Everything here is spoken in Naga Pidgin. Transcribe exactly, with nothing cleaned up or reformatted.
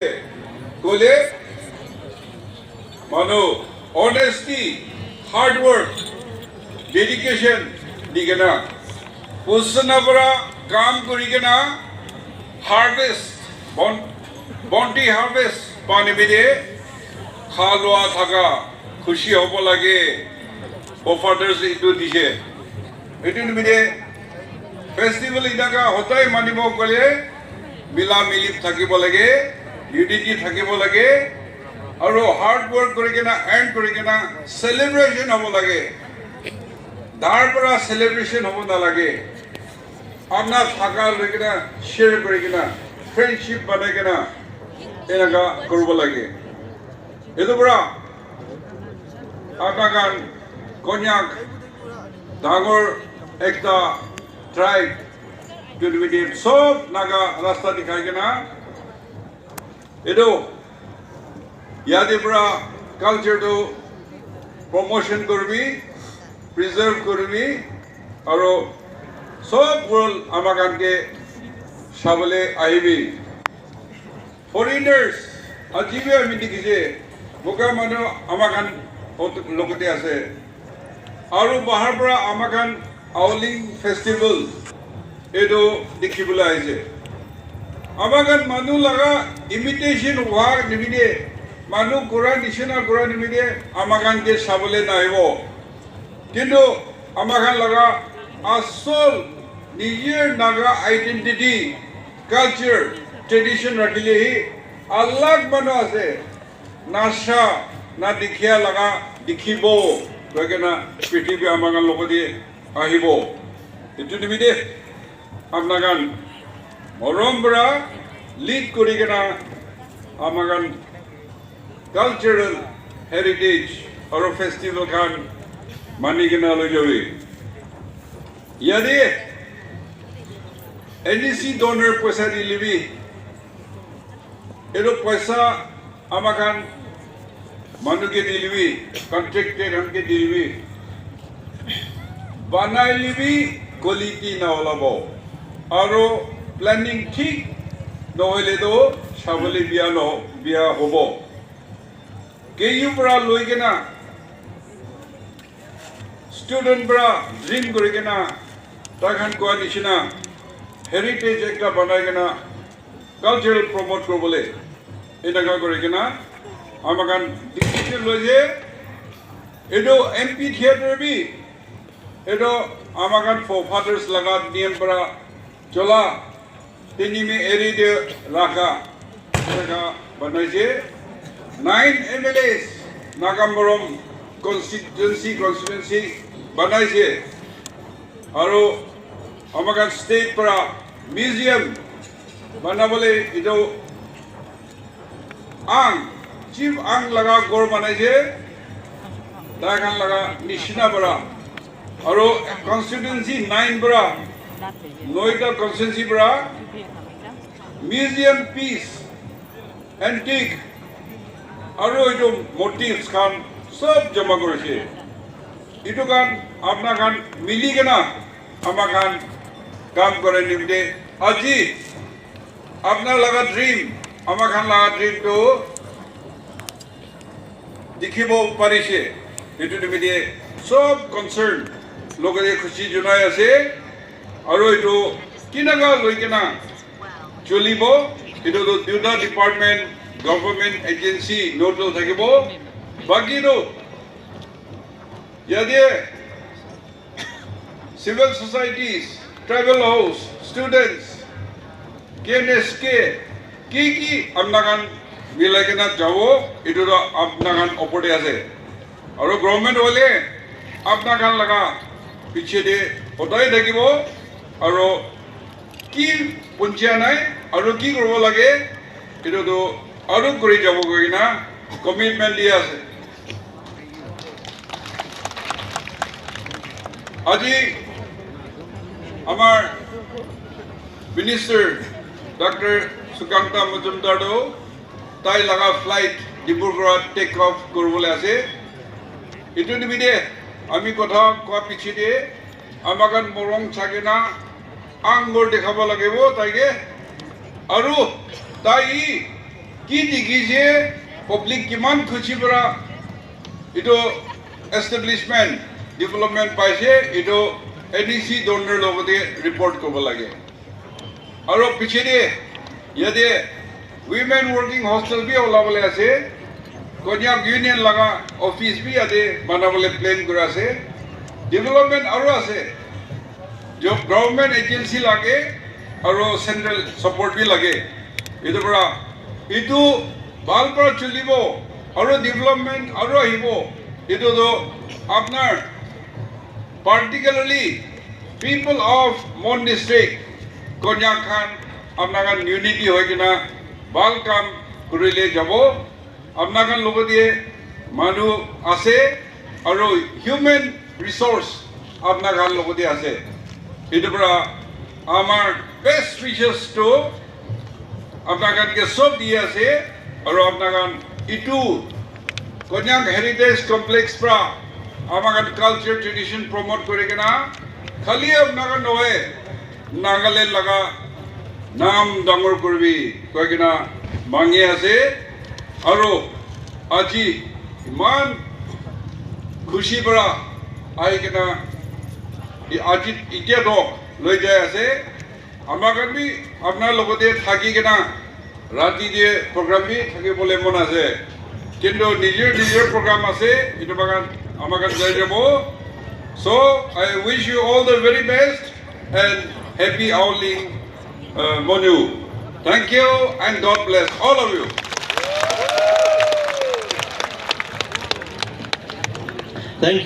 Kole manu honesty, hard work, dedication di kena usna para kam kuri kena harvest, bon-, bounty harvest pani bide khalwa thaka khushi hobo lage. Forefathers itu dise. Itu nimite festival enaka hodai manibo kole mila mili thakibo lage, unity thakibo lage, aru hard work kuri kena, earn kuri kena celebration hobo lage. Dar para celebration hobo na lage. Apna thaka loi kena, share kuri kena, friendship banai kena, enaka kuribo lage. Itu para apna khan Konyak dangor ekta tribe, Tunwidip sob Naga rasta dikhai kena itu yate para culture tu promotion kuribi, preserve kuribi, aru sob world ama khan ke sabole ahibi. Foreigners, aji bi ami dikhi je, boga manu ama khan logote ase. Aru bahar para ama khan Aoling festival etu dikhi bole aise. Ama khan manu laga imitation hua nimite, manu kura nishina kura nimite ama khan ke sabole nahibo. Kintu ama khan laga asol nijor Naga identity, culture, tradition rakhile hi alag manu ase nasha na dikhia laga dikhibo koi kena prithibi ama khan logote ahibo. Etu nimite apna khan morom para lead kuri kena ama khan cultural heritage aru festival khan mani kena loi jabi. Yate N E C donor poisa dile bi, etu poisa ama khan manu ke dile bi, contractor khan ke dile bi, banai le bi quality na olabo. Aru planning thik nohoile to sabole bia no bia hobo. K U para loi kena student para dream kuri kena tai khan koa nishina heritage ekta banai kena cultural promote kuribole enaka kuri kena ama khan decision loi je etu amphitheater bi etu ama khan forefathers laga niyam para chola Tinimi eri de rakha, rakha banaise. Nine M L As Naga Morom constituency, constituency banaise. Aru amakan state para museum banabole etu Ang, Chief Ang laga ghor banaise, tai khan laga nishina para, aru constituency nine para, noita constituency para, museum piece, antique, aru etu motifs khan sob jama korise. Etu khan apna khan mili kena ama khan kam kore nimite aji apna laga dream, ama khan laga dream tu dikhibo parise. Etu nimite sob concern logote khushi junai ase. Aru etu kinaka loi kena cholibo, etu tu duita department, government agency nodal thakibo. Baki tu yate civil societies, tribal house, students, K N S K, ki ki apna khan milai kena jabo, etu tu apna khan opor te ase. Aru government hoile apna khan laga piche te hodai thakibo, aru ki punchia nai, aru ki koribo lage, etu tu aru kori jabo koi kena commitment dia ase. Aji amar Minister Doctor Sukanta Majumdar tu tai laga flight Dibrugarh take off kuribole ase. Etu nimite ami kotha koa piche te ama khan morong chakena angor dekhabo lagibo taike. Aru tai Ki dikhi se, public kiman khushi para etu establishment, development paise, etu N E C donor logote report koribo lage. Aro piche de yate women working hostel bi olabole ase, Konyak Union laga office bi yate banabole plan kura ase. Development aro ase, jo government agency lage aro central support bi lage. Etu para etu bhal para cholibo aro development aro ahibo. Etu to apnar, particularly people of Mon district, Konyak khan, apna khan unity hoi kena bhal kam kurile jabo. Apna khan logote manu ase aro human resource apna khan logote ase. Etu para amar best wishes to apna khan ke sob di ase, aro apna khan etu Konyak Heritage Complex pra ama khan culture tradition promote kuri kena khali apna khan nohoi, Nagaland laga naam dangor kuribi koi kena mangi ase. Aro aji iman khushi para ahi kena i-, aji itya to loi jai ase. Ama khan bi apnar logote thaki kena rati de program bi thaki bole mon ase. Kintu nijor nijor program ase, etu bagan ama khan jai jabo. So, I wish you all the very best and happy Aoleang, uh, Monu. Thank you and God bless all of you.